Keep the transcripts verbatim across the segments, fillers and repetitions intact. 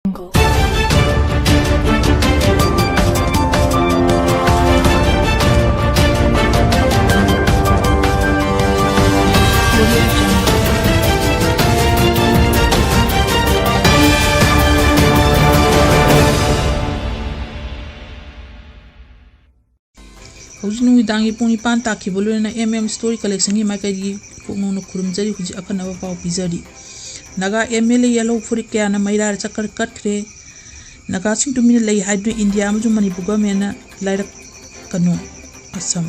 ꯍꯧꯖꯤꯛ ꯅꯨꯃꯤꯗꯥꯡꯒꯤ ꯄꯨꯡ ꯅꯤꯄꯥꯟ ꯇꯥꯈꯤꯕ ꯂꯣꯏꯅꯅ M M Story Collectionꯒꯤ ꯃꯥꯏꯀꯩꯗꯒꯤ ꯄꯨꯛꯅꯧꯅ ꯈꯨꯔꯨꯝꯖꯔꯤ꯫ ꯍꯧꯖꯤꯛ ꯑꯈꯟꯅꯕ ꯄꯥꯎ ꯄꯤꯖꯔꯤ꯫ ꯅꯥꯒꯥ M L A ꯌꯥꯜꯍꯧ ꯐꯨꯔꯤꯠ ꯀꯌꯥꯅ ꯃꯩꯔꯥ ꯆꯀꯔ ꯀꯠꯈ꯭ꯔꯦ꯫ ꯅꯥꯒꯥꯁꯤꯡ ꯇꯨꯃꯤꯟꯅ ꯂꯩ ꯍꯥꯏꯗꯨꯅ ꯏꯟꯗꯤꯌꯥ ꯑꯃꯁꯨꯡ ꯃꯅꯤꯄꯨꯔ ꯒꯚꯔꯟꯃꯦꯟꯅ ꯂꯥꯏꯔꯛꯀꯅꯨ꯫ ꯑꯁꯝ꯫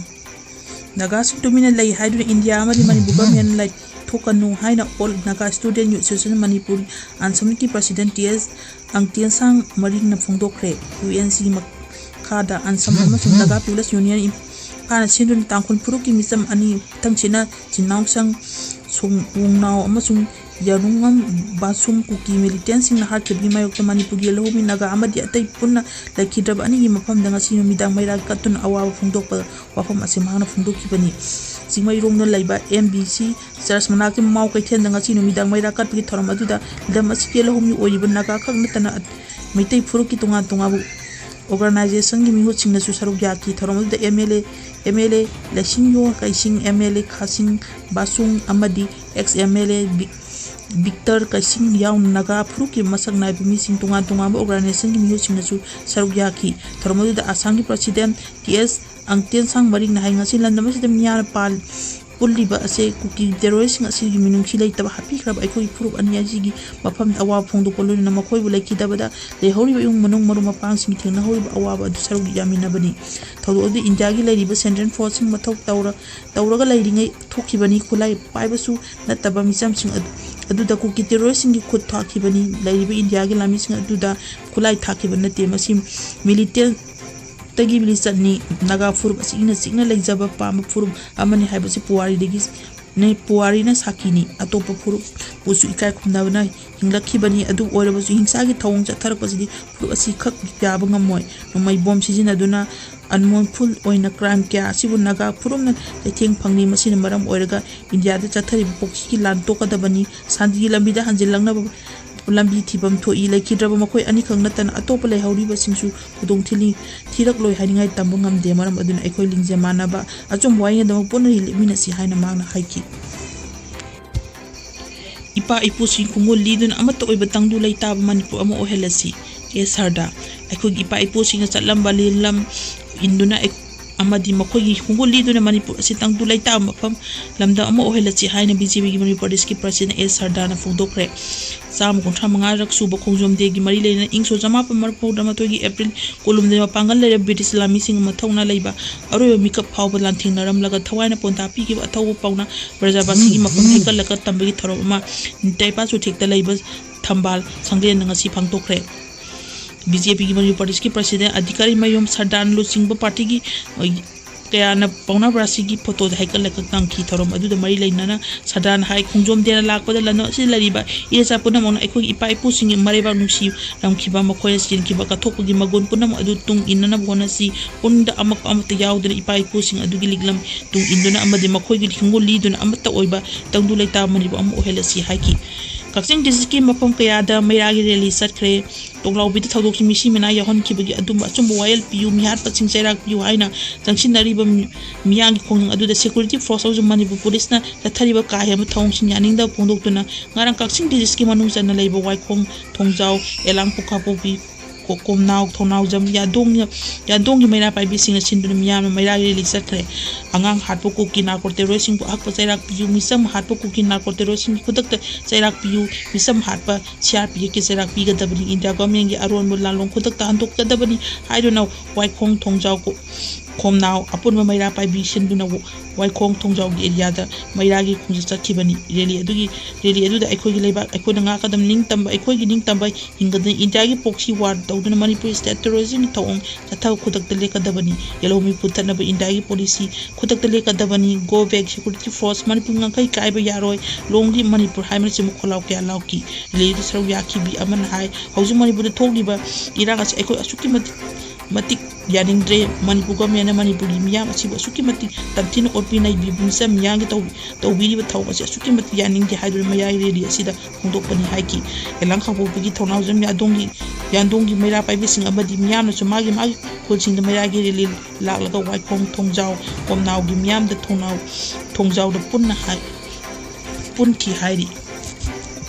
ꯅꯥꯒꯥꯁꯤꯡ ꯇꯨꯃꯤꯟꯅ ꯂꯩ ꯍꯥꯏꯗꯨꯅ ꯏꯟꯗꯤꯌꯥ ꯑꯃꯗꯤ ꯃꯅꯤꯄꯨꯔ ꯒꯚꯔꯟꯃꯦꯟꯅ ꯂꯥꯏꯊꯣꯛꯀꯅꯨ ꯍꯥꯏꯅ All Naga Student Youth Association Manipur ꯑꯟꯁꯝꯒꯤ ꯄ꯭ꯔꯁꯤꯗꯦꯟ T S ꯑꯪꯇꯦꯟꯁꯥꯡ ꯃꯔꯤꯡꯅ ꯐꯣꯡꯗꯣꯛꯈ꯭ꯔꯦ꯫ U N C ꯃꯈꯥꯗ ꯑꯟꯁꯝ ꯑꯃꯁꯨꯡ ꯅꯥꯒꯥ ꯄꯤꯄꯜꯁ ꯌꯨꯅꯤꯌꯟ ꯏꯝꯐꯥꯜꯅ ꯁꯤꯟꯗꯨꯅ ꯇꯥꯡꯈꯨꯜ ꯐꯨꯔꯨꯞꯀꯤ ꯃꯤꯆꯝ ꯑꯅꯤ ꯊꯪꯁꯤꯅ ꯆꯤꯟꯅꯥꯎꯁꯪ, ꯁꯣꯡꯋꯨꯡꯅꯥꯎ ꯑꯃꯁꯨꯡ ꯌꯥꯔꯨꯡꯉꯝ ꯕꯥꯁꯨꯝ ꯀꯨꯀꯤ ꯃꯤꯂꯤꯇꯦꯟꯁꯤꯡꯅ ꯍꯥꯠꯈꯤꯕꯒꯤ ꯃꯥꯌꯣꯛꯇ ꯃꯅꯤꯄꯨꯔꯒꯤ ꯂꯧꯃꯤ ꯅꯥꯒꯥ ꯑꯃꯗꯤ ꯑꯇꯩ ꯄꯨꯟꯅ ꯂꯩꯈꯤꯗ꯭ꯔꯕ ꯑꯅꯤꯒꯤ ꯃꯐꯝꯗ ꯉꯁꯤ ꯅꯨꯃꯤꯗꯥꯡ ꯃꯩꯔꯥ ꯀꯠꯇꯨꯅ ꯑꯋꯥꯕ ꯐꯣꯡꯗꯣꯛꯄ ꯋꯥꯐꯝ ꯑꯁꯤ ꯃꯍꯥꯛꯅ ꯐꯣꯡꯗꯣꯛꯈꯤꯕꯅꯤ꯫ ꯆꯤꯡꯃꯩꯔꯣꯡꯗ ꯂꯩꯕ M B C Church ꯃꯅꯥꯛꯀꯤ ꯃꯃꯥꯎ ꯀꯩꯊꯦꯜꯗ ꯉꯁꯤ ꯅꯨꯃꯤꯗꯥꯡ ꯃꯩꯔꯥ ꯀꯠꯄꯒꯤ ꯊꯧꯔꯝ ꯑꯗꯨꯗ ꯂꯝ ꯑꯁꯤꯒꯤ ꯂꯧꯃꯤ ꯑꯣꯏꯔꯤꯕ ꯅꯥꯒꯥ ꯈꯛ ꯅꯠꯇꯅ ꯃꯩꯇꯩ ꯐꯨꯔꯨꯞꯀꯤ ꯇꯣꯉꯥꯟ ꯇꯣꯉꯥꯟꯕ organizationꯒꯤ ꯃꯤꯍꯨꯠꯁꯤꯡꯅꯁꯨ ꯁꯔꯨꯛ ꯌꯥꯈꯤ꯫ ꯊꯧꯔꯝ ꯑꯗꯨꯗ M L A, M L A ꯂꯩꯁꯤꯡꯌꯣ ꯀꯩꯁꯤꯡ, M L A ꯈꯥꯁꯤꯡ ꯕꯥꯁꯨꯡ ꯑꯃꯗꯤ ex M L A ꯕꯤ-, ꯕꯤꯛꯇꯔ ꯀꯩꯁꯤꯡ ꯌꯥꯎꯅ ꯅꯥꯒꯥ ꯐꯨꯔꯨꯞꯀꯤ ꯃꯁꯛ ꯅꯥꯏꯕ ꯃꯤꯁꯤꯡ, ꯇꯣꯉꯥꯟ ꯇꯣꯉꯥꯟꯕ organizationꯒꯤ ꯃꯤꯍꯨꯠꯁꯤꯡꯅꯁꯨ ꯁꯔꯨꯛ ꯌꯥꯈꯤ꯫ ꯊꯧꯔꯝ ꯑꯗꯨꯗ ꯑꯁꯥꯝꯒꯤ president T S ꯑꯪꯇꯦꯟꯁꯥꯡ ꯃꯔꯤꯡꯅ ꯍꯥꯏ, ꯉꯁꯤ ꯂꯝꯗꯝ ꯑꯁꯤꯗ ꯃꯤꯌꯥꯝꯅ ꯄꯥꯜ-, ꯄꯨꯜꯂꯤꯕ ꯑꯁꯦ ꯀꯨꯀꯤ terroristꯁꯤꯡ ꯑꯁꯤꯒꯤ ꯃꯤꯅꯨꯡꯁꯤ ꯂꯩꯇꯕ ꯍꯥꯠꯄꯤꯈ꯭ꯔꯕ ꯑꯩꯈꯣꯏꯒꯤ ꯐꯨꯔꯨꯞ ꯑꯅꯤ ꯑꯁꯤꯒꯤ ꯃꯐꯝꯗ ꯑꯋꯥꯕ ꯐꯣꯡꯗꯣꯛꯄ ꯂꯣꯏꯅꯅ ꯃꯈꯣꯏꯕꯨ ꯂꯩꯈꯤꯗꯕꯗ ꯂꯩꯍꯧꯔꯤꯕ ꯏꯃꯨꯡ ꯃꯅꯨꯡ ꯃꯔꯨꯞ ꯃꯄꯥꯡꯁꯤꯡꯒꯤ ꯊꯦꯡꯅꯍꯧꯔꯤꯕ ꯑꯋꯥꯕ ꯑꯗꯨ ꯁꯔꯨꯛ ꯌꯥꯃꯤꯟꯅꯕꯅꯤ꯫ ꯊꯧꯗꯣꯛ ꯑꯗꯨ ꯏꯟꯗꯤꯌꯥꯒꯤ ꯂꯩꯔꯤꯕ central forceꯁꯤꯡ ꯃꯊꯧ ꯇꯧꯔ-, ꯇꯧꯔꯒ ꯂꯩꯔꯤꯉꯩ ꯊꯣꯛꯈꯤꯕꯅꯤ꯫ ꯈꯨꯠꯂꯥꯏ ꯄꯥꯏꯕꯁꯨ ꯅꯠꯇꯕ ꯃꯤꯆꯝꯁꯤꯡ ꯑꯗꯨ, ꯑꯗꯨꯗ ꯀꯨꯀꯤ terroristꯁꯤꯡꯒꯤ ꯈꯨꯠ ꯊꯥꯈꯤꯕꯅꯤ꯫ ꯂꯩꯔꯤꯕ ꯏꯟꯗꯤꯌꯥꯒꯤ ꯂꯥꯟꯃꯤꯁꯤꯡ ꯑꯗꯨꯗ ꯈꯨꯠꯂꯥꯏ ꯊꯥꯈꯤꯕ ꯅꯠꯇꯦ꯫ ꯃꯁꯤ militant ꯇꯒꯤ ꯂꯤꯆꯠꯅꯤ꯫ ꯅꯥꯒꯥ ꯐꯨꯔꯨꯞ ꯑꯁꯤ ꯏꯪꯅ ꯆꯤꯛꯅ ꯂꯩꯖꯕ ꯄꯥꯝꯕ ꯐꯨꯔꯨꯞ ꯑꯃꯅꯤ ꯍꯥꯏꯕꯁꯤ ꯄꯨꯋꯥꯔꯤꯗꯒꯤ ꯅ-, ꯄꯨꯋꯥꯔꯤꯅ ꯁꯥꯈꯤꯅꯤ꯫ ꯑꯇꯣꯞꯄ ꯐꯨꯔꯨꯞꯄꯨꯁꯨ ꯏꯀꯥꯏ ꯈꯨꯝꯅꯕꯅ ꯍꯤꯡꯂꯛꯈꯤꯕꯅꯤ꯫ ꯑꯗꯨ ꯑꯣꯏꯔꯕꯁꯨ ꯍꯤꯡꯁꯥꯒꯤ ꯊꯧꯑꯣꯡ ꯆꯠꯊꯔꯛꯄꯁꯤꯗꯤ ꯐꯨꯔꯨꯞ ꯑꯁꯤ ꯈꯛ ꯌꯥꯕ ꯉꯝꯃꯣꯏ꯫ ꯅꯣꯡꯃꯩ ꯕꯣꯝ ꯁꯤꯖꯤꯟꯅꯗꯨꯅ unlawful ꯑꯣꯏꯅ crime ꯀꯌꯥ ꯑꯁꯤꯕꯨ ꯅꯥꯒꯥ ꯐꯨꯔꯨꯞꯅ ꯆꯩꯊꯦꯡ ꯐꯪꯂꯤ꯫ ꯃꯁꯤꯅ ꯃꯔꯝ ꯑꯣꯏꯔꯒ ꯏꯟꯗꯤꯌꯥꯗ ꯆꯠꯊꯔꯤꯕ ꯄꯣꯛꯀꯤꯒꯤ ꯂꯥꯟ ꯇꯣꯛꯀꯗꯕꯅꯤ꯫ ꯁꯥꯟꯇꯤꯒꯤ ꯂꯝꯕꯤꯗ ꯍꯟꯖꯤꯜꯂꯛꯅꯕ ꯂꯝꯕꯤ ꯊꯤꯐꯝ ꯊꯣꯛꯏ꯫ ꯂꯩꯈꯤꯗ꯭ꯔꯕ ꯃꯈꯣꯏ ꯑꯅꯤꯈꯛ ꯅꯠꯇꯅ ꯑꯇꯣꯞꯄ ꯂꯩꯍꯧꯔꯤꯕꯁꯤꯡꯁꯨ ꯈꯨꯗꯣꯡ ꯊꯤꯜꯂꯤ-, ꯊꯤꯔꯛꯂꯣꯏ ꯍꯥꯏꯅꯤꯡꯉꯥꯏ ꯇꯝꯕ ꯉꯝꯗꯦ꯫ ꯃꯔꯝ ꯑꯗꯨꯅ ꯑꯩꯈꯣꯏ ꯂꯤꯡꯖꯦꯜ ꯃꯥꯟꯅꯕ ꯑꯆꯨꯝꯕ ꯋꯥꯌꯦꯜꯗꯃꯛ ꯄꯨꯟꯅ ꯂꯦꯞꯃꯤꯟꯅꯁꯤ ꯍꯥꯏꯅ ꯃꯍꯥꯛꯅ ꯍꯥꯏꯈꯤ꯫ ꯏꯄꯥ ꯏꯄꯨꯁꯤꯡ ꯈꯣꯡꯒꯨꯜ ꯂꯤꯗꯨꯅ ꯑꯃꯠꯇ ꯑꯣꯏꯕ ꯇꯪꯗꯨ ꯂꯩꯇꯥꯕ ꯃꯅꯤꯄꯨꯔ ꯑꯃ ꯑꯣꯏꯍꯜꯂꯁꯤ꯫ ꯑꯦ ꯁꯔꯗꯥꯔ, ꯑꯩꯈꯣꯏꯒꯤ ꯏꯄꯥ ꯏꯄꯨꯁꯤꯡꯅ ꯆꯠꯂꯝꯕ ꯂꯤꯂꯝ ꯏꯟꯗꯨꯅ ꯑꯩ-, ꯑꯃꯗꯤ ꯃꯈꯣꯏꯒꯤ ꯈꯣꯡꯒꯨꯜ ꯂꯤꯗꯨꯅ ꯃꯅꯤꯄꯨꯔ ꯑꯁꯤ ꯇꯪꯗꯨ ꯂꯩꯇꯥꯕ ꯃꯐꯝ ꯂꯝꯗꯝ ꯑꯃ ꯑꯣꯏꯍꯜꯂꯁꯤ ꯍꯥꯏꯅ ꯕꯤ ꯖꯦ ꯄꯤꯒꯤ ꯃꯅꯤꯄꯨꯔ ꯄ꯭ꯔꯗꯦꯁꯀꯤ ꯄ꯭ꯔꯁꯤꯗꯦꯟ ꯑꯦ ꯁꯔꯗꯥꯔꯅ ꯐꯣꯡꯗꯣꯛꯈ꯭ꯔꯦ꯫ ꯆꯥꯝꯃ ꯀꯨꯟꯊ꯭ꯔꯥ ꯃꯉꯥꯔꯛ ꯁꯨꯕ ꯈꯣꯡꯖꯣꯝ ꯗꯦꯒꯤ ꯃꯔꯤ ꯂꯩꯅꯅ ꯏꯪ ꯁꯣꯛ ꯆꯃꯥꯄꯟ ꯃꯔꯤꯐꯨ ꯃꯥꯊꯣꯏꯒꯤ ꯑꯦꯄ꯭ꯔꯤꯜ ꯀꯨꯟꯍꯨꯝꯗꯣꯏ ꯃꯄꯥꯡꯒꯜ ꯂꯩꯔꯕ ꯕ꯭ꯔꯤꯇꯤꯁ ꯂꯥꯟꯃꯤꯁꯤꯡꯒ ꯃꯊꯧꯅꯥ ꯂꯩꯕ ꯑꯔꯣꯏꯕ ꯃꯤꯀꯞ ꯐꯥꯎꯕ ꯂꯥꯟꯊꯦꯡꯅꯔꯝꯂꯒ ꯊꯋꯥꯏꯅ ꯄꯣꯟꯊꯥ ꯄꯤꯈꯤꯕ ꯑꯊꯧꯕ ꯄꯥꯎꯅ ꯄ꯭ꯔꯖꯥꯕꯥꯁꯤꯒꯤ ꯃꯐꯝ ꯍꯦꯛꯀꯠꯂꯒ ꯇꯝꯕꯒꯤ ꯊꯧꯔꯝ ꯑꯃ ꯅꯤꯇꯩꯄꯥ ꯆꯨꯊꯦꯛꯇ ꯂꯩꯕ ꯊꯝꯕꯥꯜ ꯁꯪꯂꯦꯟꯗ ꯉꯁꯤ ꯄꯥꯡꯊꯣꯛꯈ꯭ꯔꯦ꯫ ꯕꯤ ꯖꯦ ꯄꯤꯒꯤ ꯃꯅꯤꯄꯨꯔ ꯄ꯭ꯔꯗꯦꯁꯀꯤ ꯄ꯭ꯔꯁꯤꯗꯦꯟ ꯑꯙꯤꯀꯥꯔꯤ ꯃꯌꯨꯝ ꯁꯔꯗꯥꯔ ꯂꯨꯆꯤꯡꯕ ꯄꯥꯔꯇꯤꯒꯤ, ꯑ, ꯀꯌꯥꯅ ꯄꯥꯎꯅꯥ ꯕ꯭ꯔꯥꯁꯤꯒꯤ ꯐꯣꯇꯣꯗ ꯍꯩꯀꯠꯂꯒ ꯇꯝꯈꯤ꯫ ꯊꯧꯔꯝ ꯑꯗꯨꯗ ꯃꯔꯤ ꯂꯩꯅꯅ ꯁꯔꯗꯥꯔꯅ ꯍꯥꯏ, ꯈꯣꯡꯖꯣꯝ ꯗꯦꯅ ꯂꯥꯛꯄꯗ ꯂꯝꯗꯝ ꯑꯁꯤꯗ ꯂꯩꯔꯤꯕ ꯏꯔꯩꯆꯥ ꯄꯨꯝꯅꯃꯛꯅ ꯑꯩꯈꯣꯏꯒꯤ ꯏꯄꯥ ꯏꯄꯨꯁꯤꯡꯒꯤ ꯃꯔꯩꯕꯥꯛ ꯅꯨꯡꯁꯤꯔꯝꯈꯤꯕ, ꯃꯈꯣꯏꯅ ꯆꯦꯟꯈꯤꯕ ꯀꯠꯊꯣꯛꯄꯒꯤ ꯃꯒꯨꯟ ꯄꯨꯝꯅꯃꯛ ꯑꯗꯨ ꯇꯨꯡ ꯏꯟꯅꯅꯕ ꯍꯣꯠꯅꯁꯤ꯫ ꯄꯨꯛꯅꯤꯡꯗ ꯑꯃꯛꯄ ꯑꯃꯠꯇ ꯌꯥꯎꯗꯅ ꯏꯄꯥ ꯏꯄꯨꯁꯤꯡ ꯑꯗꯨꯒꯤ ꯂꯤꯛꯂꯝ ꯇꯨꯡ ꯏꯟꯗꯨꯅ ꯑꯃꯗꯤ ꯃꯈꯣꯏꯒꯤ ꯈꯣꯡꯒꯨꯜ ꯂꯤꯗꯨꯅ ꯑꯃꯠꯇ ꯑꯣꯏꯕ ꯇꯪꯗꯨ ꯂꯩꯇꯥꯕ ꯃꯅꯤꯄꯨꯔ ꯑꯃ ꯑꯣꯏꯍꯜꯂꯁꯤ ꯍꯥꯏꯈꯤ꯫ ꯀꯛꯆꯤꯡ ꯗꯤꯁꯇ꯭ꯔꯤꯛꯀꯤ ꯃꯐꯝ ꯀꯌꯥꯗ ꯃꯩꯔꯥꯒꯤ ꯔꯦꯂꯤ ꯆꯠꯈ꯭ꯔꯦ꯫ ꯇꯣꯛꯂꯥꯎꯕꯤꯗ ꯊꯧꯗꯣꯛꯁꯤ ꯃꯤꯁꯤ ꯃꯤꯅꯥ ꯌꯥꯎꯍꯟꯈꯤꯕꯒꯤ ꯑꯗꯨꯝꯕ ꯑꯆꯨꯝꯕ ꯋꯥꯌꯦꯜ ꯄꯤꯌꯨ, ꯃꯤꯍꯥꯠꯄꯁꯤꯡ ꯆꯩꯔꯥꯛ ꯄꯤꯌꯨ ꯍꯥꯏꯅ ꯆꯪꯁꯤꯟꯅꯔꯤꯕ ꯃꯤ-, ꯃꯤꯌꯥꯝꯒꯤ ꯈꯣꯡꯖꯪ ꯑꯗꯨꯗ ꯁꯦꯀ꯭ꯌꯨꯔꯤꯇꯤ ꯐꯣꯔꯁ ꯑꯃꯁꯨꯡ ꯃꯅꯤꯄꯨꯔ ꯄꯨꯂꯤꯁꯅ ꯆꯠꯊꯔꯤꯕ ꯀꯥ ꯍꯦꯟꯕ ꯊꯧꯑꯣꯡꯁꯤꯡ ꯌꯥꯅꯤꯡꯗꯕ ꯐꯣꯡꯗꯣꯛꯇꯨꯅ ꯉꯔꯥꯡ ꯀꯛꯆꯤꯡ ꯗꯤꯁꯇ꯭ꯔꯤꯛꯀꯤ ꯃꯅꯨꯡ ꯆꯟꯅ ꯂꯩꯕ ꯋꯥꯏꯈꯣꯡ, ꯊꯣꯡꯖꯥꯎ, ꯑꯦꯂꯥꯡ, ꯄꯨꯈꯥꯄꯣꯛꯄꯤ, ꯀꯣ-, ꯀꯣꯝꯅꯥꯎ, ꯊꯣꯡꯅꯥꯎꯖꯝ, ꯌꯥꯗꯣꯡ-, ꯌꯥꯗꯣꯡꯒꯤ ꯃꯩꯔꯥ ꯄꯥꯏꯕꯤꯁꯤꯡꯅ ꯁꯤꯟꯗꯨꯅ ꯃꯤꯌꯥꯝꯅ ꯃꯩꯔꯥꯒꯤ ꯔꯦꯂꯤ ꯆꯠꯈ꯭ꯔꯦ꯫ ꯑꯉꯥꯡ ꯍꯥꯠꯄ ꯀꯨꯀꯤ ꯅꯥꯔꯀꯣ ꯇꯦꯔꯣꯔꯤꯁꯁꯤꯡꯕꯨ ꯑꯍꯛꯄ ꯆꯩꯔꯥꯛ ꯄꯤꯌꯨ, ꯃꯤꯆꯝ ꯍꯥꯠꯄ ꯀꯨꯀꯤ ꯅꯥꯔꯀꯣ ꯇꯦꯔꯣꯔꯤꯁꯁꯤꯡꯒꯤ ꯈꯨꯗꯛꯇ ꯆꯩꯔꯥꯛ ꯄꯤꯌꯨ, ꯃꯤꯆꯝ ꯍꯥꯠꯄ ꯁꯤ ꯑꯥꯔ ꯄꯤ ꯑꯦꯐꯀꯤ ꯆꯩꯔꯥꯛ ꯄꯤꯒꯗꯕꯅꯤ, ꯏꯟꯗꯤꯌꯥ ꯒꯣꯔꯃꯦꯟꯒꯤ ꯑꯔꯣꯟꯕ ꯂꯥꯟꯂꯣꯡ ꯈꯨꯗꯛꯇ ꯍꯟꯗꯣꯛꯀꯗꯕꯅꯤ ꯍꯥꯏꯗꯨꯅ ꯋꯥꯏꯈꯣꯡ ꯊꯣꯡꯖꯥꯎ ꯀꯣ-, ꯈꯣꯝꯅꯥꯎ ꯑꯄꯨꯟꯕ ꯃꯩꯔꯥ ꯄꯥꯏꯕꯤ ꯁꯤꯟꯗꯨꯅ ꯋ-, ꯋꯥꯏꯈꯣꯡ ꯊꯣꯡꯖꯥꯎꯒꯤ ꯑꯦꯔꯤꯌꯥꯗ ꯃꯩꯔꯥꯒꯤ ꯈꯣꯡꯆꯠ ꯆꯠꯈꯤꯕꯅꯤ꯫ ꯔꯦꯂꯤ ꯑꯗꯨꯒꯤ, ꯔꯦꯂꯤ ꯑꯗꯨꯗ ꯑꯩꯈꯣꯏꯒꯤ ꯂꯩꯕꯥꯛ ꯑꯩꯈꯣꯏꯅ ꯉꯥꯛꯀꯗꯕꯅꯤ, ꯅꯤꯡꯇꯝꯕ ꯑꯩꯈꯣꯏꯒꯤ ꯅꯤꯡꯇꯝꯕ ꯍꯤꯡꯒꯗꯕꯅꯤ꯫ ꯏꯟꯗꯤꯌꯥꯒꯤ ꯄ꯭ꯔꯣꯛꯁꯤ ꯋꯥꯔ ꯇꯧꯗꯨꯅ ꯃꯅꯤꯄꯨꯔ ꯁ꯭ꯇꯦꯠ ꯇꯦꯔꯣꯔꯤꯖꯝꯒꯤ ꯊꯧꯑꯣꯡ ꯆꯠꯊꯕ ꯈꯨꯗꯛꯇ ꯂꯦꯞꯀꯗꯕꯅꯤ꯫ ꯌꯦꯜꯍꯧ ꯃꯩꯐꯨ ꯊꯠꯅꯕ ꯏꯟꯗꯤꯌꯥꯒꯤ ꯄꯣꯂꯤꯁꯤ ꯈꯨꯗꯛꯇ ꯂꯦꯞꯀꯗꯕꯅꯤ꯫ Go back, security force, Manipur ꯉꯝꯈꯩ ꯀꯥꯏꯕ ꯌꯥꯔꯣꯏ, Long live ꯃꯅꯤꯄꯨꯔ ꯍꯥꯏꯕꯅꯆꯤꯡꯕ ꯈꯣꯜꯂꯥꯎ ꯀꯌꯥ ꯂꯥꯎꯈꯤ꯫ ꯔꯦꯂꯤꯗꯨ ꯁꯔꯨꯛ ꯌꯥꯈꯤꯕꯤ ꯑꯃꯅ ꯍꯥꯏ, ꯍꯧꯖꯤꯛ ꯃꯅꯤꯄꯨꯔꯗ ꯊꯣꯛꯂꯤꯕ ꯏꯔꯥꯡ ꯑꯁꯤ ꯑꯩꯈꯣꯏ ꯑꯁꯨꯛꯀꯤ ꯃꯇꯤꯛ ꯃꯇꯤꯛ ꯌꯥꯅꯤꯡꯗ꯭ꯔꯦ꯫ ꯃꯅꯤꯄꯨꯔ ꯒꯣꯔꯃꯦꯟꯅ ꯃꯅꯤꯄꯨꯔꯒꯤ ꯃꯤꯌꯥꯝ ꯑꯁꯤꯕꯨ ꯑꯁꯨꯛꯀꯤ ꯃꯇꯤꯛ ꯇꯝꯊꯤꯅ ꯑꯣꯠꯄꯤ ꯅꯩꯕꯤꯕ ꯃꯤꯆꯝ ꯃꯤꯌꯥꯝꯒꯤ ꯇꯧ-, ꯇꯧꯕꯤꯔꯤꯕ ꯊꯧꯑꯣꯡ ꯑꯁꯤ ꯑꯁꯨꯛꯀꯤ ꯃꯇꯤꯛ ꯌꯥꯅꯤꯡꯗꯦ ꯍꯥꯏꯗꯨꯅ ꯃꯌꯥꯏ ꯔꯦꯂꯤ ꯑꯁꯤꯗ ꯐꯣꯡꯗꯣꯛꯄꯅꯤ ꯍꯥꯏꯈꯤ꯫ ꯌꯥꯂꯥꯡ ꯀꯥꯡꯄꯣꯛꯄꯤꯒꯤ ꯊꯧꯅꯥꯎꯖꯝ ꯌꯥꯗꯣꯡꯒꯤ, ꯌꯥꯟꯗꯣꯡꯒꯤ ꯃꯩꯔꯥ ꯄꯥꯏꯕꯤꯁꯤꯡ ꯑꯃꯗꯤ ꯃꯤꯌꯥꯝꯅꯁꯨ ꯃꯥꯒꯤ ꯃꯥꯒꯤ ꯈꯨꯜꯁꯤꯡꯗ ꯃꯩꯔꯥꯒꯤ ꯔꯦꯂꯤ ꯂꯥꯛꯂꯒ ꯋꯥꯏꯈꯣꯡ, ꯊꯣꯡꯖꯥꯎ, ꯀꯣꯝꯅꯥꯎꯒꯤ ꯃꯤꯌꯥꯝꯗ ꯊꯣꯡꯅꯥꯎ, ꯊꯣꯡꯖꯥꯎꯗ ꯄꯨꯟꯅ ꯍꯥꯏ-, ꯄꯨꯟꯈꯤ ꯍꯥꯏꯔꯤ꯫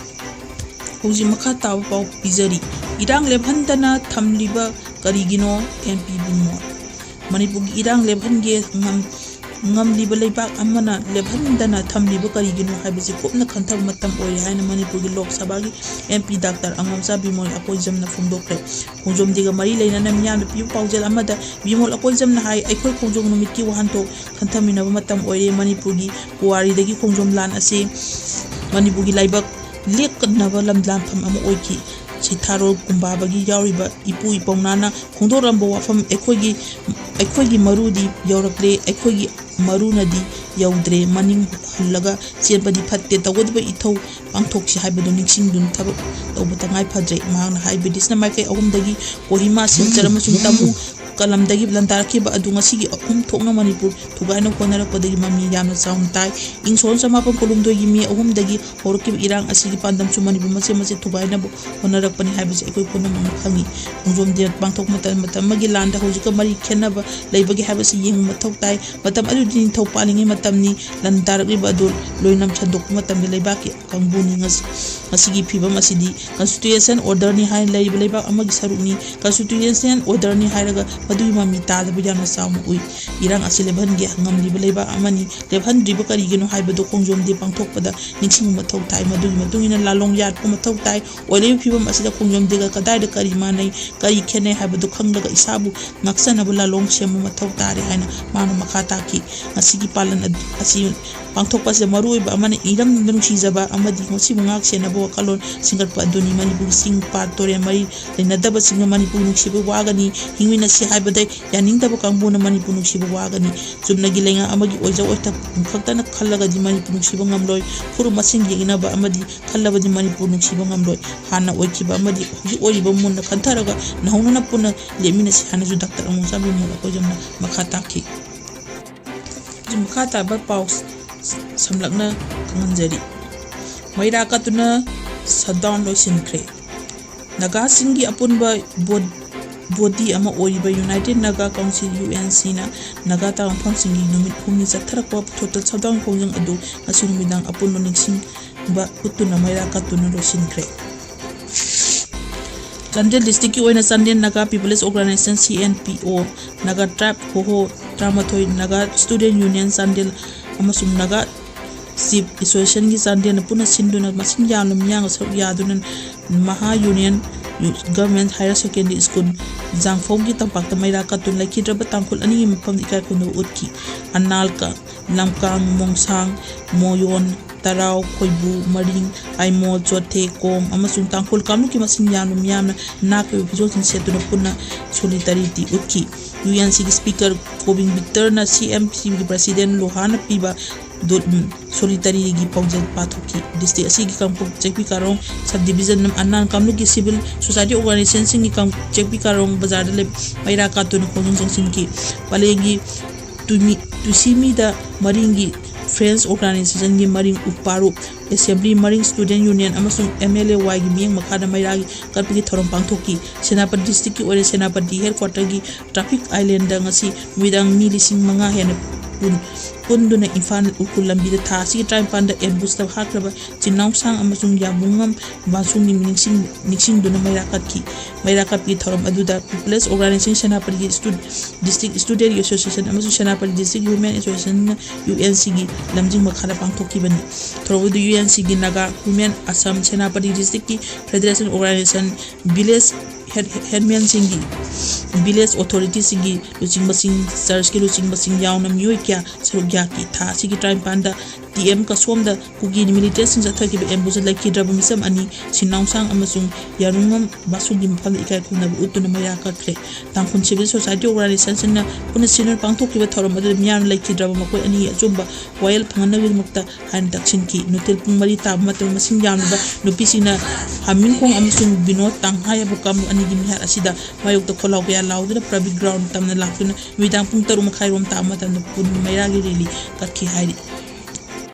ꯍꯧꯖꯤꯛ ꯃꯈꯥ ꯇꯥꯕ ꯄꯥꯎ ꯄꯤꯖꯔꯤ꯫ ꯏꯔꯥꯡ ꯂꯦꯞꯍꯟꯗꯅ ꯊꯝꯂꯤꯕ ꯀꯔꯤꯒꯤꯅꯣ? M P Bimol. ꯃꯅꯤꯄꯨꯔꯒꯤ ꯏꯔꯥꯡ ꯂꯦꯞꯍꯟꯒꯦ ꯉꯝ-, ꯉꯝꯂꯤꯕ ꯂꯩꯕꯥꯛ ꯑꯃꯅ ꯂꯦꯞꯍꯟꯗꯅ ꯊꯝꯂꯤꯕ ꯀꯔꯤꯒꯤꯅꯣ ꯍꯥꯏꯕꯁꯤ ꯀꯨꯞꯅ ꯈꯟꯊꯕ ꯃꯇꯝ ꯑꯣꯏꯔꯦ ꯍꯥꯏꯅ ꯃꯅꯤꯄꯨꯔꯒꯤ ꯂꯣꯛ ꯁꯚꯥꯒꯤ ꯑꯦꯝ ꯄꯤ ꯗꯥꯛꯇꯔ ꯑꯉꯝꯆꯥ ꯕꯤꯃꯣꯜ ꯑꯀꯣꯏꯖꯝꯅ ꯐꯣꯡꯗꯣꯛꯈ꯭ꯔꯦ꯫ ꯈꯣꯡꯖꯣꯝ ꯗꯦꯒ ꯃꯔꯤ ꯂꯩꯅꯅ ꯃꯤꯌꯥꯝꯅ ꯄꯤꯕ ꯄꯥꯎꯖꯦꯜ ꯑꯃꯗ ꯕꯤꯃꯣꯜ ꯑꯀꯣꯏꯖꯝꯅ ꯍꯥꯏ, ꯑꯩꯈꯣꯏ ꯈꯣꯡꯖꯣꯝ ꯅꯨꯃꯤꯠꯀꯤ ꯋꯥꯍꯟꯊꯣꯛ ꯈꯟꯊꯃꯤꯟꯅꯕ ꯃꯇꯝ ꯑꯣꯏꯔꯦ꯫ ꯃꯅꯤꯄꯨꯔꯒꯤ ꯄꯨꯋꯥꯔꯤꯗꯒꯤ ꯈꯣꯡꯖꯣꯝ ꯂꯥꯟ ꯑꯁꯤ ꯃꯅꯤꯄꯨꯔꯒꯤ ꯂꯥꯏꯕꯛ ꯂꯦꯛꯅꯕ ꯂꯝ ꯂꯥꯟꯐꯝ ꯑꯃ ꯑꯣꯏꯈꯤ꯫ ꯁꯤꯊꯥꯔꯣꯜ ꯀꯨꯝꯕꯥꯕꯒꯤ ꯌꯥꯎꯔꯤꯕ ꯏꯄꯨ ꯏꯄꯧꯅꯥꯅ ꯐꯣꯡꯗꯣꯔꯝꯕ ꯋꯥꯐꯝ, ꯑꯩꯈꯣꯏꯒꯤ, ꯑꯩꯈꯣꯏꯒꯤ ꯃꯔꯨꯗꯤ ꯌꯧꯔꯛꯂꯦ, ꯑꯩꯈꯣꯏꯒꯤ ꯃꯔꯨꯅꯗꯤ ꯌꯧꯗ꯭ꯔꯦ, ꯃꯅꯤꯡ ꯍꯜꯂꯒ ꯆꯦꯟꯕꯗꯤ ꯐꯠꯇꯦ, ꯇꯧꯒꯗꯕ ꯏꯊꯧ ꯄꯥꯡꯊꯣꯛꯁꯤ ꯍꯥꯏꯕꯗꯨ ꯅꯤꯡꯁꯤꯡꯗꯨꯅ ꯊꯕꯛ ꯇꯧꯕ ꯇꯉꯥꯏ ꯐꯗ꯭ꯔꯦ꯫ ꯃꯍꯥꯛꯅ ꯍꯥꯏ, ꯕ꯭ꯔꯤꯇꯤꯁꯅ ꯃꯥꯏꯀꯩ ꯑꯍꯨꯝꯗꯒꯤ ꯀꯣꯍꯤꯃꯥ, ꯁꯤꯜꯆꯔ ꯑꯃꯁꯨꯡ ꯇꯥꯃꯨ ꯀꯂꯝꯗꯒꯤ ꯂꯥꯟꯗꯥꯔꯛꯈꯤꯕ ꯑꯗꯨ ꯉꯁꯤꯒꯤ ꯑꯍꯨꯝ ꯊꯣꯛꯅ ꯃꯅꯤꯄꯨꯔ ꯊꯨꯒꯥꯏꯅ ꯍꯣꯠꯅꯔꯛꯄꯗꯒꯤ ꯃꯃꯤ ꯌꯥꯝꯅ ꯆꯥꯎꯅ ꯇꯥꯏ꯫ ꯏꯪ ꯁꯣꯛ ꯆꯃꯥꯄꯟ ꯀꯨꯟꯍꯨꯝꯗꯣꯏꯒꯤ ꯃꯦ ꯑꯍꯨꯝꯗꯒꯤ ꯍꯧꯔꯛꯈꯤꯕ ꯏꯔꯥꯡ ꯑꯁꯤꯒꯤ ꯄꯥꯟꯗꯝꯁꯨ ꯃꯅꯤꯄꯨꯔ ꯃꯆꯦꯠ ꯃꯆꯦꯠ ꯊꯨꯒꯥꯏꯅꯕ ꯍꯣꯠꯅꯔꯛꯄꯅꯤ ꯍꯥꯏꯕꯁꯤ ꯑꯩꯈꯣꯏ ꯄꯨꯝꯅꯃꯛꯅ ꯈꯪꯏ꯫ ꯈꯣꯡꯖꯣꯝ ꯗꯦ ꯄꯥꯡꯊꯣꯛꯄ ꯃꯇꯝ, ꯃꯇꯝ ꯑꯃꯒꯤ ꯂꯥꯟꯗ ꯍꯧꯖꯤꯛꯀ ꯃꯔꯤ ꯈꯦꯠꯅꯕ ꯂꯩꯕꯒꯦ ꯍꯥꯏꯕꯁꯤ ꯌꯦꯡꯕ ꯃꯊꯧ ꯇꯥꯏ꯫ ꯃꯇꯝ ꯑꯗꯨꯗꯤ ꯅꯤꯡꯊꯧ ꯄꯥꯜꯂꯤꯉꯩ ꯃꯇꯝꯅꯤ꯫ ꯂꯥꯟꯗꯥꯔꯛꯂꯤꯕ ꯑꯗꯨ ꯂꯣꯏꯅꯝ ꯁꯟꯗꯣꯛꯄ ꯃꯇꯝꯗ ꯂꯩꯕꯥꯛꯀꯤ ꯀꯥꯡꯕꯨꯅꯤ꯫ ꯉꯁ-, ꯉꯁꯤꯒꯤ ꯐꯤꯕꯝ ꯑꯁꯤꯗꯤ constitution orderꯅꯤ ꯍꯥꯏꯅ ꯂꯩꯔꯤꯕ ꯂꯩꯕꯥꯛ ꯑꯃꯒꯤ ꯁꯔꯨꯛꯅꯤ꯫ Constitution orderꯅꯤ ꯍꯥꯏꯔꯒ ꯃꯗꯨꯒꯤ ꯃꯃꯤ ꯇꯥꯗꯕ ꯌꯥꯝꯅ ꯆꯥꯎꯅ ꯎꯏ꯫ ꯏꯔꯥꯡ ꯑꯁꯤ ꯂꯦꯞꯍꯟꯒꯦ ꯉꯝꯂꯤꯕ ꯂꯩꯕꯥꯛ ꯑꯃꯅꯤ꯫ ꯂꯦꯞꯍꯟꯗ꯭ꯔꯤꯕ ꯀꯔꯤꯒꯤꯅꯣ ꯍꯥꯏꯕꯗꯨ ꯈꯣꯡꯖꯣꯝ ꯗꯦ ꯄꯥꯡꯊꯣꯛꯄꯗ ꯅꯤꯡꯁꯤꯡꯕ ꯃꯊꯧ ꯇꯥꯏ꯫ ꯃꯗꯨꯒꯤ ꯃꯇꯨꯡ ꯏꯟꯅ ꯂꯥꯂꯣꯡ ꯌꯥꯠꯄ ꯃꯊꯧ ꯇꯥꯏ꯫ ꯑꯣꯏꯔꯤꯕ ꯐꯤꯕꯝ ꯑꯁꯤꯗ ꯈꯣꯡꯖꯣꯝ ꯗꯦꯒ ꯀꯗꯥꯏꯗ ꯀꯔꯤ ꯃꯥꯟꯅꯩ, ꯀꯔꯤ ꯈꯦꯠꯅꯩ ꯍꯥꯏꯕꯗꯨ ꯈꯪꯂꯒ ꯏꯁꯥꯕꯨ ꯉꯥꯛꯆꯅꯕ ꯂꯥꯂꯣꯡ ꯁꯦꯝꯕ ꯃꯊꯧ ꯇꯥꯔꯦ ꯍꯥꯏꯅ ꯃꯥꯅ ꯃꯈꯥ ꯇꯥꯈꯤ꯫ ꯉꯁꯤꯒꯤ ꯄꯥꯂꯟ ꯑꯗꯨ, ꯑꯁꯤ ꯄꯥꯡꯊꯣꯛꯄ ꯑꯁꯤꯗ ꯃꯔꯨꯑꯣꯏꯕ ꯑꯃꯅ ꯏꯔꯝꯗꯝꯗ ꯅꯨꯡꯁꯤꯖꯕ ꯑꯃꯗꯤ ꯃꯁꯤꯕꯨ ꯉꯥꯛ ꯁꯦꯟꯅꯕ ꯋꯥꯈꯜꯂꯣꯟ ꯁꯦꯝꯒꯠꯄ ꯑꯗꯨꯅꯤ꯫ ꯃꯅꯤꯄꯨꯔꯒꯤ ꯆꯤꯡ, ꯄꯥꯠ, ꯇꯨꯔꯦꯜ ꯃꯔꯤ ꯂꯩꯅꯗꯕꯁꯤꯡꯒ ꯃꯅꯤꯄꯨꯔ ꯅꯨꯡꯁꯤꯕ ꯋꯥꯒꯅꯤ, ꯍꯤꯡꯃꯤꯟꯅꯁꯤ ꯍꯥꯏꯕꯗ ꯌꯥꯅꯤꯡꯗꯕ ꯀꯥꯡꯕꯨꯅ ꯃꯅꯤꯄꯨꯔ ꯅꯨꯡꯁꯤꯕ ꯋꯥꯒꯅꯤ꯫ ꯆꯨꯝꯅꯒꯤ ꯂꯩꯉꯥꯛ ꯑꯃꯒꯤ ꯑꯣꯏꯖ ꯑꯣꯏꯊꯣꯛ ꯈꯛꯇꯅ ꯈꯜꯂꯒꯗꯤ ꯃꯅꯤꯄꯨꯔ ꯅꯨꯡꯁꯤꯕ ꯉꯝꯂꯣꯏ꯫ ꯐꯨꯔꯨꯞ ꯃꯁꯤꯡ ꯌꯦꯡꯅꯕ ꯑꯃꯗꯤ ꯈꯜꯂꯕꯗꯤ ꯃꯅꯤꯄꯨꯔ ꯅꯨꯡꯁꯤꯕ ꯉꯝꯂꯣꯏ꯫ ꯍꯥꯟꯅ ꯑꯣꯏꯈꯤꯕ ꯑꯃꯗꯤ ꯍꯧꯖꯤꯛ ꯑꯣꯏꯔꯤꯕ ꯃꯨꯟꯅ ꯈꯟꯊꯔꯒ ꯅꯧꯍꯧꯅꯅ ꯄꯨꯟꯅ ꯂꯦꯞꯃꯤꯟꯅꯁꯤ ꯍꯥꯏꯅꯁꯨ ꯗꯥꯛꯇꯔ ꯑꯃꯣꯝꯆꯥꯕꯤ ꯃꯣꯜ ꯑꯩꯈꯣꯏ ꯌꯥꯝꯅ ꯃꯈꯥ ꯇꯥꯈꯤ꯫ ꯍꯧꯖꯤꯛ ꯃꯈꯥ ꯇꯥꯕ ꯄꯥꯎ ꯁꯝꯂꯞꯅ ꯈꯪꯍꯟꯖꯔꯤ꯫ ꯃꯩꯔꯥ ꯀꯠꯇꯨꯅ shutdown ꯂꯣꯏꯁꯤꯟꯈ꯭ꯔꯦ꯫ ꯅꯥꯒꯥꯁꯤꯡꯒꯤ ꯑꯄꯨꯟꯕ ꯕꯣ-, body ꯑꯃ ꯑꯣꯏꯔꯤꯕ United Naga Council, U N C ꯅ ꯅꯥꯒꯥ ꯇꯥꯕ ꯃꯐꯝꯁꯤꯡꯒꯤ ꯅꯨꯃꯤꯠ ꯍꯨꯝꯅꯤ ꯆꯠꯊꯔꯛꯄ total shutdown ꯈꯣꯡꯖꯪ ꯑꯗꯨ ꯉꯁꯤ ꯅꯨꯃꯤꯗꯥꯡ ꯑꯄꯨꯟꯕ ꯅꯤꯡꯁꯤꯡꯕ ꯎꯠꯇꯨꯅ ꯃꯩꯔꯥ ꯀꯠꯇꯨꯅ ꯂꯣꯏꯁꯤꯟꯈ꯭ꯔꯦ꯫ ꯆꯥꯟꯗꯦꯜ district ꯀꯤ ꯑꯣꯏꯅ Chandel Naga People's Organisation, C N P O, Naga Tribe ꯈꯣꯍꯣ ꯇꯔꯥꯃꯥꯊꯣꯏ, Naga Student Union ꯆꯥꯟꯗꯦꯜ ꯑꯃꯁꯨꯡ Naga Chief Association ꯒꯤ ꯆꯥꯟꯗꯦꯜꯅ ꯄꯨꯟꯅ ꯁꯤꯟꯗꯨꯅ ꯃꯁꯤꯡ ꯌꯥꯝꯂꯕ ꯃꯤꯌꯥꯝꯒ ꯁꯔꯨꯛ ꯌꯥꯗꯨꯅ Maha Union Government Higher Secondary School ꯖꯥꯡꯐꯧꯒꯤ ꯇꯝꯄꯥꯛꯇ ꯃꯩꯔꯥ ꯀꯠꯇꯨꯅ ꯂꯩꯈꯤꯗ꯭ꯔꯕ ꯇꯥꯡꯈꯨꯜ ꯑꯅꯤꯒꯤ ꯃꯐꯝꯗ ꯏꯀꯥꯏ ꯈꯨꯝꯅꯕ ꯎꯠꯈꯤ꯫ ꯑꯅꯥꯜ ꯀ-, ꯂꯝꯀꯥꯡ, ꯃꯣꯡꯁꯥꯡ, ꯃꯣꯌꯣꯟ, ꯇꯔꯥꯎ, ꯈꯣꯏꯕꯨ, ꯃꯔꯤꯡ, ꯑꯥꯏꯃꯣꯜ, ꯆꯣꯊꯦ, ꯀꯣꯝ ꯑꯃꯁꯨꯡ ꯇꯥꯡꯈꯨꯜ ꯀꯥꯡꯂꯨꯞꯀꯤ ꯃꯁꯤꯡ ꯌꯥꯝꯅ ꯃꯤꯌꯥꯝꯅ ꯅꯥꯠꯀꯤ ꯑꯣꯏꯕ ꯐꯤꯖꯣꯜꯁꯤꯡ ꯁꯦꯠꯇꯨꯅ ꯄꯨꯟꯅ solidarity ꯎꯠꯈꯤ꯫ U N C ꯒꯤ speaker ꯀꯣꯕꯤꯟ ꯕꯤꯛꯇꯔꯅ C M C ꯒꯤ president ꯂꯣꯍꯥꯅ ꯄꯤꯕ ꯗꯣ-, ꯎꯝ, solidarity ꯒꯤ ꯄꯥꯎꯖꯦꯜ ꯄꯥꯊꯣꯛꯈꯤ꯫ District ꯑꯁꯤꯒꯤ ꯀꯥꯡꯄꯣꯛ ꯆꯦꯛꯄꯤ ꯀꯥꯔꯣꯡ sub division ꯑꯅꯥꯜ ꯀꯥꯡꯂꯨꯞꯀꯤ civil society organization ꯁꯤꯡꯒꯤ ꯀꯥꯡ-, ꯆꯦꯛꯄꯤ ꯀꯥꯔꯣꯡ ꯕꯖꯥꯔꯗ ꯂꯩ-, ꯃꯩꯔꯥ ꯀꯥꯠꯇꯨꯅ ꯈꯣꯡꯖꯪ ꯆꯪꯁꯤꯟꯈꯤ꯫ ꯄꯂꯦꯜꯒꯤ ꯇꯨꯃꯤ-, ꯇꯨꯁꯤꯃꯤꯗ ꯃꯔꯤꯡꯒꯤ Friends Organization ꯒꯤ ꯃꯔꯤꯡ ꯎꯄꯥꯔꯨꯞ, Assembly ꯃꯔꯤꯡ Student Union ꯑꯃꯁꯨꯡ M L A Y ꯒꯤ ꯃꯤꯠꯌꯦꯡ ꯃꯈꯥꯗ ꯃꯩꯔꯥꯒꯤ ꯀꯠꯄꯒꯤ ꯊꯧꯔꯝ ꯄꯥꯡꯊꯣꯛꯈꯤ꯫ ꯁꯦꯅꯥꯄꯇꯤ district ꯀꯤ ꯑꯣꯏꯅ ꯁꯦꯅꯥꯄꯇꯤ headquarter ꯒꯤ traffic island ꯗ ꯉꯁꯤ ꯅꯨꯃꯤꯗꯥꯡ ꯃꯤ ꯂꯤꯁꯤꯡ ꯃꯉꯥ ꯍꯦꯟꯅ ꯄꯨꯟ-, ꯄꯨꯟꯗꯨꯅ ꯏꯝꯐꯥꯜ ꯎꯈ꯭ꯔꯨꯜ ꯂꯝꯕꯤꯗ ꯊꯥ ꯑꯁꯤꯒꯤ ꯇꯔꯥꯅꯤꯄꯥꯟꯗ ambush ꯇ ꯍꯥꯠꯈ꯭ꯔꯕ ꯏꯆꯤꯟ ꯏꯅꯥꯎ ꯁꯥꯡ ꯑꯃꯁꯨꯡ ꯌꯥꯝꯕꯨꯡꯉꯝ ꯕꯥꯁꯨꯡꯒꯤ ꯅꯤꯡꯁꯤꯡ-, ꯅꯤꯡꯁꯤꯡꯗꯨꯅ ꯃꯩꯔꯥ ꯀꯠꯈꯤ꯫ ꯃꯩꯔꯥ ꯀꯠꯄꯒꯤ ꯊꯧꯔꯝ ꯑꯗꯨꯗ People's Organisation ꯁꯦꯅꯥꯄꯇꯤꯒꯤ ꯁ꯭ꯇꯨ-, District Student Association ꯑꯃꯁꯨꯡ ꯁꯦꯅꯥꯄꯇꯤ District Women Association ꯅ U N C ꯒꯤ ꯂꯝꯖꯤꯡ ꯃꯈꯥꯗ ꯄꯥꯡꯊꯣꯛꯈꯤꯕꯅꯤ꯫ ꯊꯧꯔꯝ ꯑꯗꯨ U N C ꯒꯤ Naga Women Assam, Senapati district ꯀꯤ Federation Organization, Village ꯍꯦꯗꯃꯦꯟꯁꯤꯡꯒꯤ, ꯚꯤꯂꯦꯖ ꯑꯣꯊꯣꯔꯤꯇꯤꯁꯤꯡꯒꯤ ꯂꯨꯆꯤꯡꯕꯁꯤꯡ, ꯆꯔꯆꯀꯤ ꯂꯨꯆꯤꯡꯕꯁꯤꯡ ꯌꯥꯎꯅ ꯃꯤꯑꯣꯏ ꯀꯌꯥ ꯁꯔꯨꯛ ꯌꯥꯈꯤ꯫ ꯊꯥ ꯑꯁꯤꯒꯤ ꯇꯔꯥꯅꯤꯄꯥꯟꯗ ꯇꯤ ꯑꯦꯝ ꯀꯁꯣꯝꯗ ꯀꯨꯀꯤ ꯃꯤꯂꯤꯇꯦꯟꯁꯤꯡ ꯆꯠꯊꯈꯤꯕ ꯑꯦꯝꯕꯨꯁꯇ ꯂꯩꯈꯤꯗ꯭ꯔꯕ ꯃꯤꯆꯝ ꯑꯅꯤ, ꯁꯤꯟꯅꯥꯎꯁꯥꯡ ꯑꯃꯁꯨꯡ ꯌꯥꯔꯨꯉꯝ ꯕꯥꯁꯨꯒꯤ ꯃꯐꯝꯗ ꯏꯀꯥꯏ ꯈꯨꯝꯅꯕ ꯎꯠꯇꯨꯅ ꯃꯩꯔꯥ ꯀꯠꯈ꯭ꯔꯦ꯫ ꯇꯥꯡꯈꯨꯜ ꯁꯤꯚꯤꯜ ꯁꯣꯁꯥꯏꯇꯤ ꯑꯣꯔꯒꯅꯥꯏꯖꯦꯁꯟꯁꯤꯡꯅ ꯄꯨꯟꯅ ꯁꯤꯟꯗꯨꯅ ꯄꯥꯡꯊꯣꯛꯈꯤꯕ ꯊꯧꯔꯝ ꯑꯗꯨꯗ ꯃꯤꯌꯥꯝꯅ ꯂꯩꯈꯤꯗ꯭ꯔꯕ ꯃꯈꯣꯏ ꯑꯅꯤꯒꯤ ꯑꯆꯨꯝꯕ ꯋꯥꯌꯦꯜ ꯐꯪꯍꯟꯅꯕꯒꯤꯗꯃꯛꯇ ꯍꯥꯏꯅ ꯇꯛꯁꯤꯟꯈꯤ꯫ ꯅꯨꯡꯊꯤꯜ ꯄꯨꯡ ꯃꯔꯤ ꯇꯥꯕ ꯃꯇꯝꯗ ꯃꯁꯤꯡ ꯌꯥꯝꯂꯕ ꯅꯨꯄꯤꯁꯤꯡꯅ ꯍꯥꯃꯤꯡꯈꯣꯡ ꯑꯃꯁꯨꯡ ꯕꯤꯅꯣꯗ ꯇꯥꯡꯍꯥꯏ ꯍꯥꯏꯕ ꯀꯥꯡꯕꯨ ꯑꯅꯤꯒꯤ ꯃꯤꯍꯥꯠ ꯑꯁꯤꯗ ꯃꯥꯌꯣꯛꯇ ꯈꯣꯜꯂꯥꯎ ꯀꯌꯥ ꯂꯥꯎꯗꯨꯅ ꯄꯕ꯭ꯂꯤꯛ ꯒ꯭ꯔꯥꯎꯟ ꯇꯝꯅ ꯂꯥꯛꯇꯨꯅ ꯅꯨꯃꯤꯗꯥꯡ ꯄꯨꯡ ꯇꯔꯨꯛ ꯃꯈꯥꯏꯔꯣꯝ ꯇꯥꯕ ꯃꯇꯝꯗ ꯄꯨꯟ ꯃꯩꯔꯥꯒꯤ ꯔꯦꯂꯤ ꯀꯠꯈꯤ ꯍꯥꯏꯔꯤ꯫